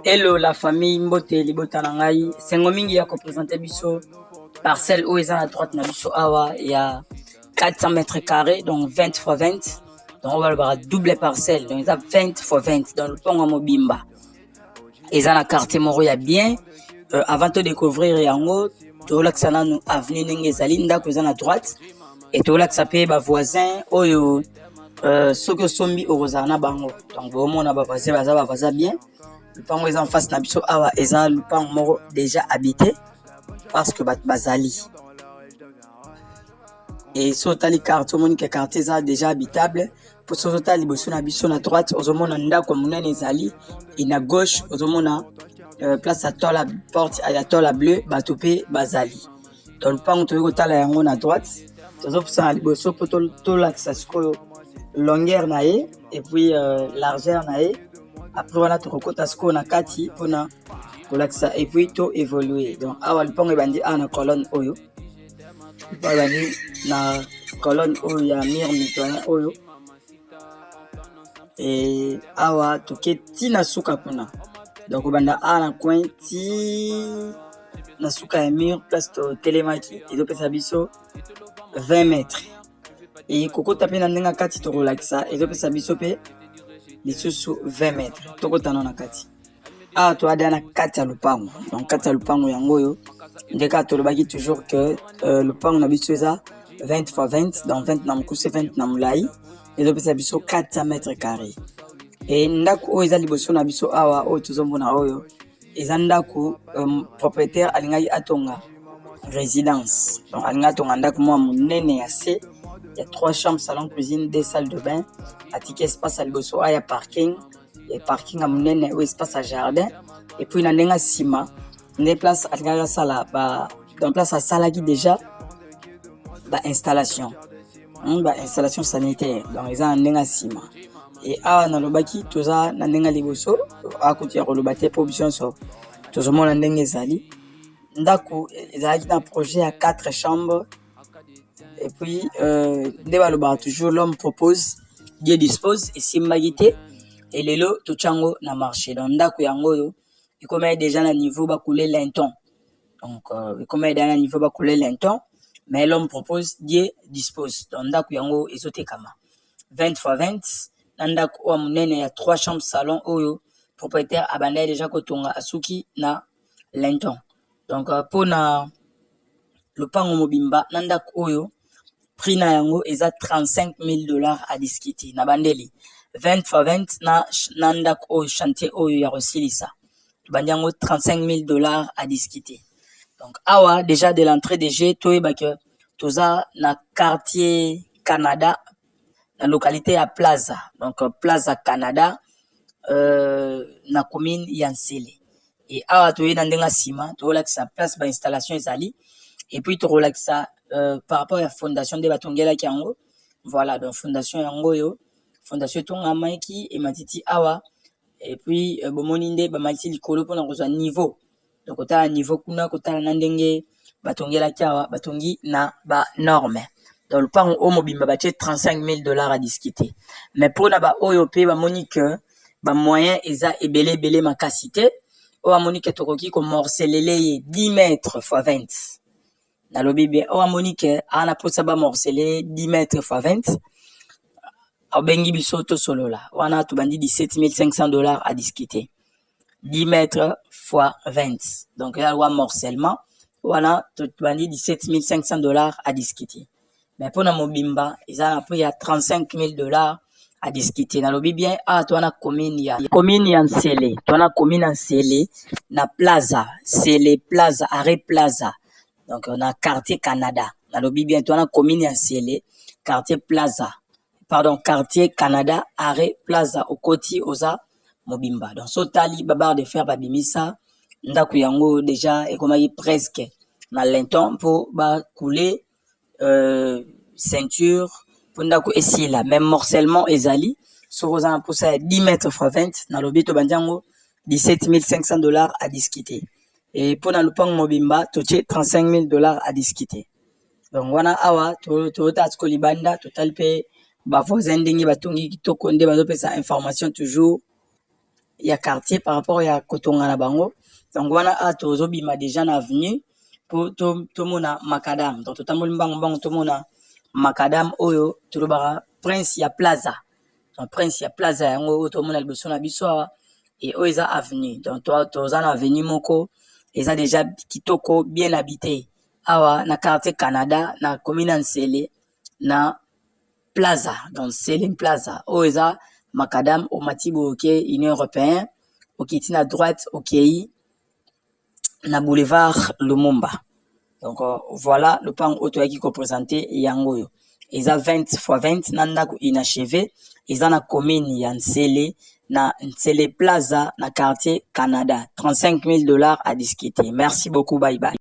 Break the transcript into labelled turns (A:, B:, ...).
A: Hello la famille, mbote libota na ngai. Sengo mingi ya ko présenter biso parcelle oyo eza na droite na biso awa ya 400 mètres carrés, donc 20 fois 20. Donc oyo balobaka double parcelle, donc eza 20 fois 20, donc lopango ya mobimba eza na quartier moko ya bien. Avant to découvrir yango, tolakisa nanu avenue ndenge ezali. Ndako eza na droite e tolakisa mpe bavoisin oyo soki osombi okozala na bango. Donc bomona bavoisin, baza bavoisin bien. Lupango eza en face na biso awa eza lupango moko déjà habité parce que bato bazali. E so otali quartier, omoni ke quartier eza déjà habitable, mpo soki otala liboso na biso na droite, ozomona ndako ya monene ezali, e na gauche ozomona place ya tôle, porte ya tôle ya bleu, bato mpe bazali. Donc lupango toyei kotala yango na droite, tozopusana liboso mpo tolakisa sikoyo longueur na ye et puis largeur na ye. Après wana tokokota sikoyo na kati mpona kolakisa et puis to évolue. Donc awa lupango ebandi awa na colonne oyo, lupango ebandi na colonne oyo ya mur mitoyen oyo. E awa toke ti na suka kuna, donc kobanda awa na coin ti na suka ya mur place totelemaki, ezopesa biso 20 mètres. E kokota mpe na ndenge ya kati tokolakisa, ezopesa biso mpe lisusu 20 mètres. Tokotana na kati awa, toada na kati ya lupango. Donc kati ya lupango yango oyo nde kaka tolobaki toujours que lupango na biso eza 20 fois 20, donc 20 na mokuse, 20 na molai, ezopesa biso 400 mètres carré. E ndako oyo eza liboso na biso awa, oyo tozomona oyo, eza ndako propriétaire alingaki atonga résidence. Donc alingaki atonga ndako mwa monene ya se ya 3 chambres, salon, cuisine, 2 salles de bain. Atiki espace ya liboso aya parking, ya parking ya monene oyo, espace ya jardin. Et puis na ndenge nsima nde place alingaki asala ba, donc place asalaki déjà ba installation, ba installation sanitaire. Donc eza na ndenge nsima. E awa nalobaki toza na ndenge ya liboso, akuti ya koloba te mpo biso nyonso tozomona ndenge ezali. Ndako ezalaki na projet ya 4 chambres. Et puis nde balobaka toujours: l'homme propose, Dieu dispose. Esimbaki te, elelo totya yango na marché. Donc ndako yango oyo ekomaki déjà na niveau bacouler linteau. Donc ekomaki déjà na niveau bacouler linteau, mais l'homme propose, Dieu dispose. Donc ndako yango ezotekama 20 fois 20 na ndako oyo monene ya 3 chambres, salon, oyo propriétaire abandaki déjà kotonga, asuki na linteau. Donc mpona lopango mobimba na ndako oyo, prix na yango eza 35 000 $ à discuter. Na bandeli 20 fois 20 na ndako oyo, chantier oyo ya kosilisa, tobandi yango 35 000 $ à discuter. Donc awa déjà de l'entrée de jeu, toyeba ke toza na quartier Canada, na localité ya Plaza, donc Plaza Canada, na commune ya Nsele. E awa toyei na ndenge nsima, tokolakisa place bainstallation ezali et puis tokolakisa par rapport ya fondation nde batongelaki yango. Voilà, donc fondation yango oyo, fondation etongamaki, ematiti awa. Et puis bomoni nde bamatiti likolo mpona kozwa niveau. Donc kotala niveau kuna, kotala na ndenge batongelaki awa, batongi na banorme. Donc lopango oyo mobimba batie 35 000 $ à discuter. Mais mpona baoyo mpe bamoni ke bamoyen eza ebele ebele makasi te, oyo amoni ke tokoki komorceler ye 10 mètres fois 20, nalobi bien, oyo amoni ke aa na mposa bamorceler 10 mètres fois 20, abengi biso tosolola. Wana tobandi 17 500 $ à discuter, 10 mètres fois 20. Donc eza wa morcellement wana, tobandi 17 500 $ à discuter. Mais mpona mobimba eza na prix ya 35 000 $ à discuter. Nalobi bien, awa to wana commune ya Nsele, to wana commune ya Nsele na Plaza Sele, Plaza arrêt Plaza, donc na quartier Canada. Nalobi bien, to wana commune ya Nsele, quartier Plaza, pardon, quartier Canada, arrêt Plaza. Okoti, oza mobimba. Donc so otali babarre de fer babimisa, ndako yango déjà ekomaki presque na linteau mpo bacouler ceinture mpo ndako esila. Mais morcellement ezali, soki oza na mposa ya 10 mètres fois 20, nalobi tobandi yango 17 500 $ à discuter. E mpona lopango mobimba totie 35 000 $ à discuter. Donc wana awa totala sikoyo libanda, totali mpe bavoisin ndenge batongi kitoko, nde bazopesa information toujours. ya quartier par rapport ya kotonga na bango. Donc wana a tozobima déjà na avenue po tomona macadam. Donc totamboli mbangu mbangu, tomona macadam oyo tolobaka Prince ya Plaza. Donc Prince ya Plaza, yango oyo tomona liboso na biso awa. E oyo eza avenue. Donc toza na avenue moko eza déjà kitoko, bien habité, awa na quartier Canada, na commune ya Nsele, na Plaza. Donc Nsele Plaza, oyo eza macadam. Omati boye, oke Union européenne, okiti na droite, okei na boulevard Lumumba. Donc voilà lopango oyo toyaki koprésenter. Yango oyo eza 20 x 20 na ndako inachevé. Eza na commune ya Nsele, na Nsele Plaza, na quartier Canada. 35 000 $ à discuter. Merci beaucoup, bye bye.